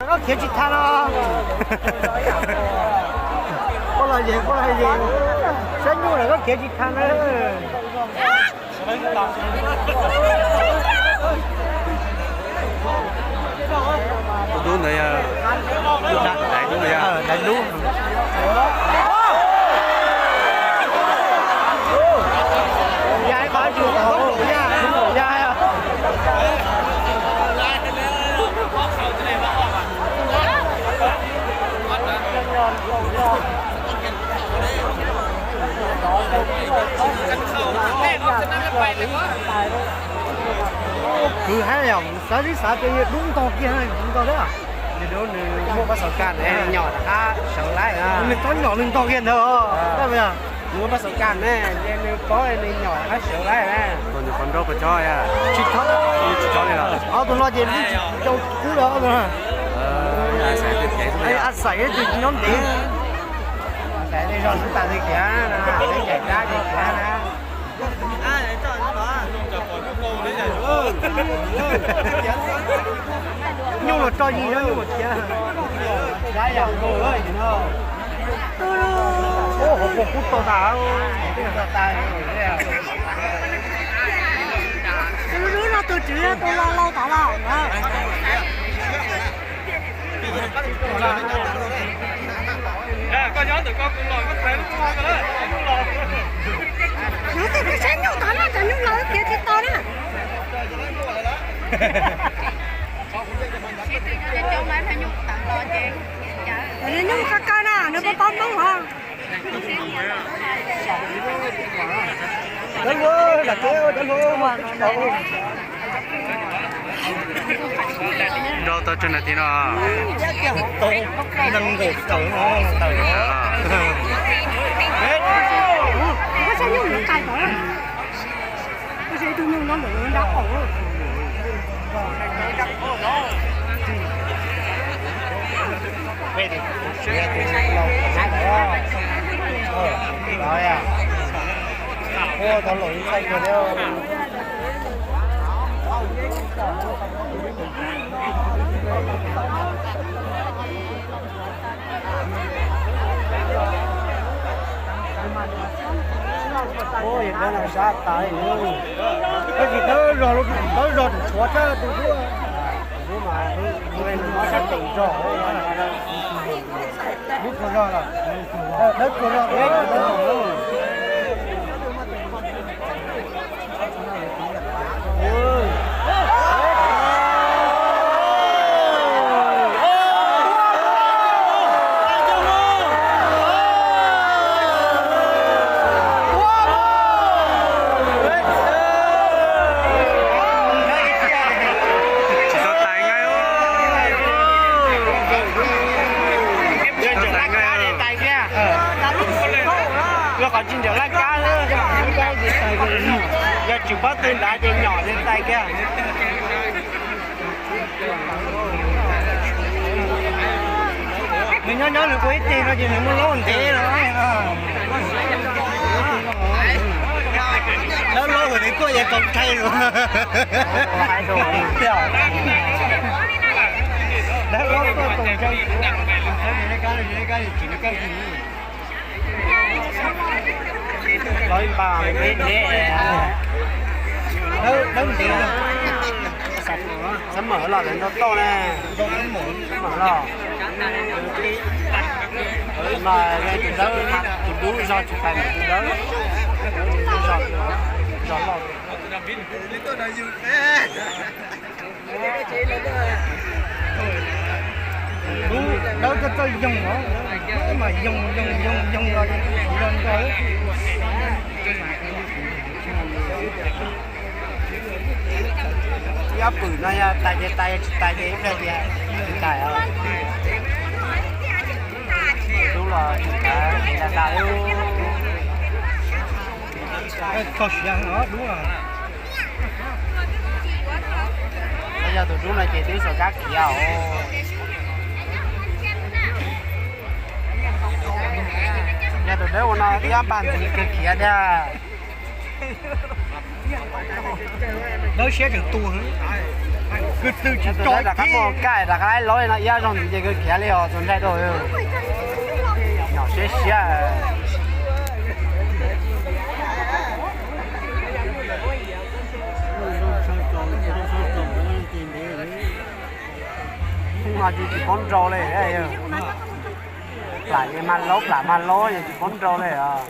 Koj khiav tsis tag no. Koj los yes, koj los yes. Saib nyuj lawm koj khiav tsis tag na. Tus dub ntawd yog, dais dub ntawd yog dais dub. Kwv haib yom, xav tib xav tias yog dub ntog kiag ntog thiab. Nws muaj pab xav kaj nyom rov qab sawv laib, nws txhob nyom nws ntog kiag ntawd, nws muaj pab xav kaj ne, ces nws paub nws nyom rov qab sawv laib na. Tsis txhob, tsis txhob li los ob tug no ces zoo kub lawm ob tug no. A xaim ib tug nyob ntev. Tej zog xwb tas li kiag na, cais kab ces kiag na. Nyuj los tso yig, nyuj los khiav. Hauv paus kub tau tas. Tus dub no tus tswv tus laus laus tas los. Nws twb saib nyuj tod na, cov nyuj los khiav tsis tau na. Cov nyuj qab qab na, nws paub paub Hmoob os. Nrau tau tsawg nas this no? Tab sis dawb zog, dawb zog tseem tshuav tshaj tus dub. Tus dub mas sab teem zog, dub tsuag zog los, dawb tsuag zog. Tsis tau tais nqaij. Tsis tau tais nqaij. Yog qhov tsis nrhiav laj kab, yog tsis paub twg nrad ces nyom ces tais kiag. Nws nyob nyob nws ua ib teg no ces nws muaj laub ntev no. Dawb laub nws tuaj ces tau ntshai lawm. Dawb laub tuaj tau ntshai. Los ib npas, dawb ntev. Xav mawm los lawv nrog toj ne. Xav mawm los. Mas tus dawb, tus dub zog tsis tais tus dawb. Zog loj. Dub dawb txawj txawj yoog os, mas yoog yoog yoog yoog los los nrog. Ib ob pwm no yog tais ces tais, tsis tais ces ib pliag tias tsis tais os. Dub los tsis tais, tais tas. Txog siav heev os dub. Yog tus dub no ces twb xav kab khiav os. Yog tus dawb ua no ib ob npag ntxiv kawg khiav tiag. Dawb siab tseem tu, kwv tw tsis tau rov qab muaj kaj rov qab laib laub li no iab zoo ntxiv ces kawg khiav li os txaus ntshai rau. Nyom siab siab. Mas tsis paub nrau li. Plam mas laub, plam mas laub, tsis paub nrau li os.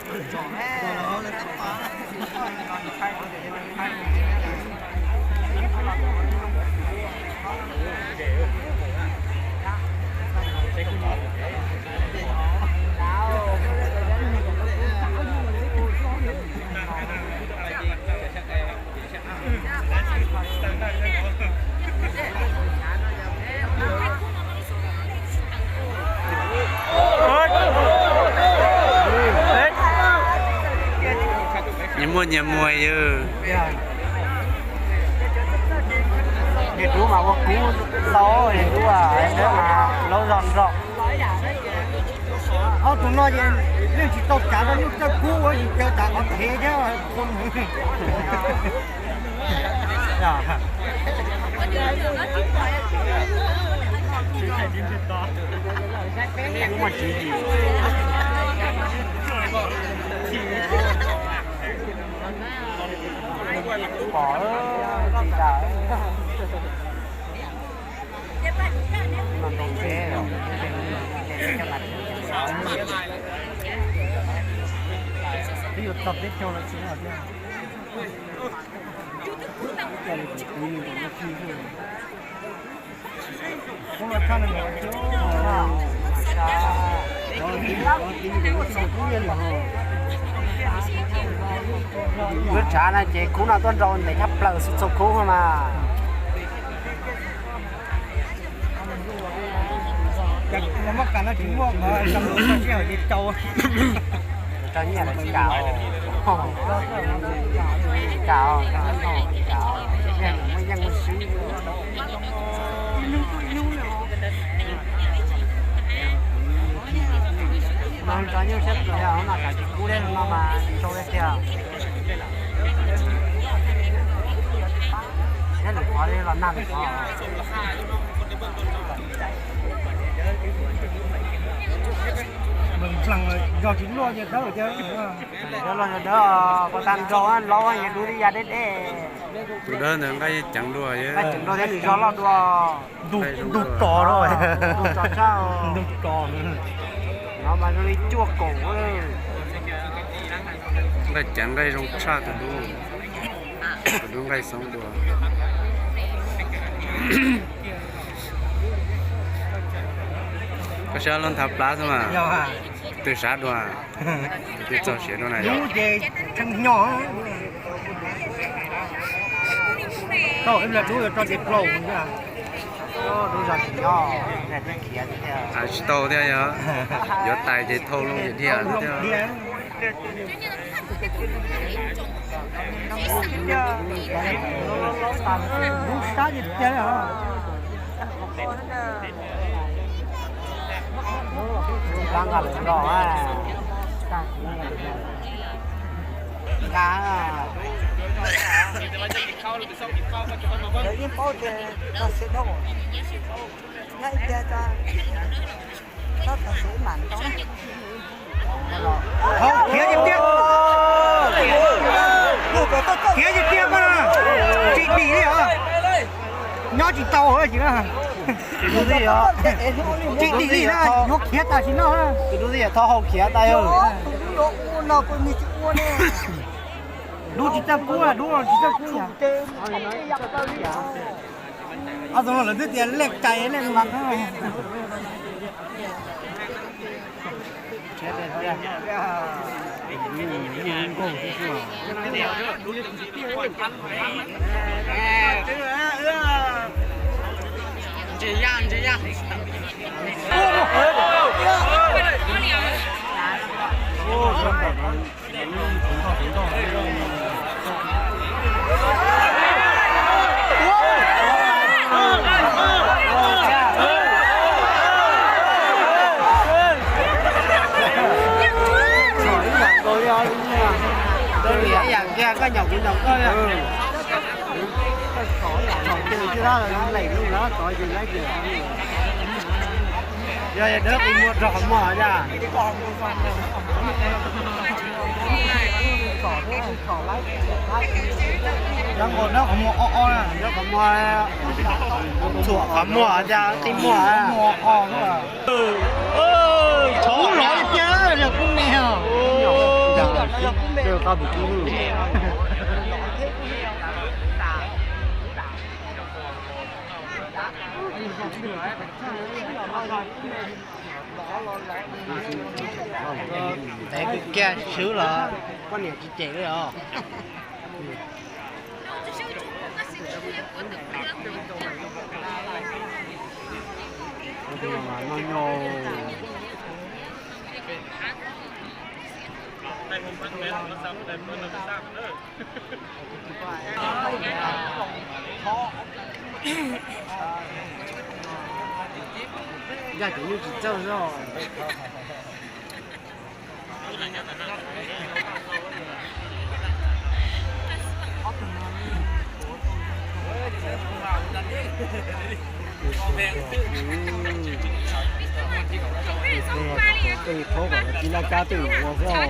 Nyias muaj nyias muag yog. Niag dub mas ua kub ntau, niag dub mas laub zog nrog. Ob tug no ces yeej tsis tau tsav rau lub caj kub ua yus caw tas qhov thev thiab. Pom tsis tas. Twb yuav txog peb caug lawm tsis muaj thiab. Lub tshav no ces kub no tuaj nrau ntev tshaj plaws xwb txhua kub mas. Rau nyiaj los tsis kam, tsis kam, tsis kam, muaj yeej muaj swb. Mas nrau nyuj siab plaws, no tsam tsis kub li no mas nrau li tiag. Thiab lwm qhov li los nag lwm qhov. Nplees nplees, zog tsis luaj ces dawb thiab. Dawb los yog dawb, pos tag nrau laub ces dub tib ya deb deb. Tus dawb ntawd nqaij ceev dua, nqaij ceev dua thiab nws zog loj dua. Ntug tos, ntug tos tshaj, ntug tos. No mas zoo li cuaj kaum. Nqaij ceev nqaij zoo tshaj tus dub. Tus dub nqaij xoob dua. Koj saib lub nthav plab xwb mas. Twb sab dua. Twb txog siav dua na yog. Dub ces tshee nyo. Tau ib pliag dub yuav tso ces plaus. Tsis tau thiab yog. Yuav tais ces thau loo ces dhia thiab. Dub sab tiag tiag. Nqa lawm los. Nqa. Lawv yeej paub tias txog siav dua, nyob ib pliag tso, txhob txog siav ib mam ntau. Hau khiav tiag tiag. Khiav tiag tiag koj na. Tsis dim li os. Nyob tsis tau tsis na. Tsis dim li na, yuav khiav tam sim no. Tus dub tib yam thov hau khiav tas yog. Dub tsis txawj kub, dub tsis txawj kub. Ob tug no lawv twb tias lej cais lej mas. Ntsis yaj, ntsis yaj. Ib yam kiag Koj nyaum kuv nyaum koj. Tsom ces tsis dab lawm, leem lub lawm tod ces laib ces. Yog dawb qi muag rau qhov muag yaj. Dawb qhov muag ob ob na, dawb qhov muag txhuam qhov muag yaj qi muag. Tev kawg kiag, swb los poj niam tsis cem li os. Yaj cov nyuj tsis txawj zog. Tej thaub kom lawv tib laj kab twj ua xwb.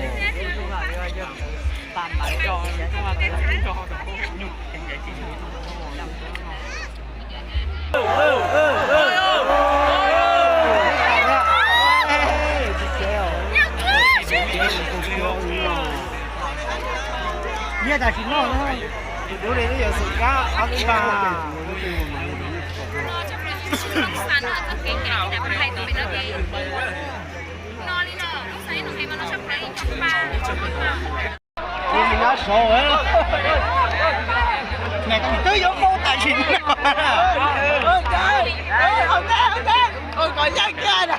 Nyiaj tam sim no, tus dub li twb yuav xum kab ob peb npag. Tus nab saud, niam txiv twb yuav mus tam sim no. Ua kom yaj kiag na.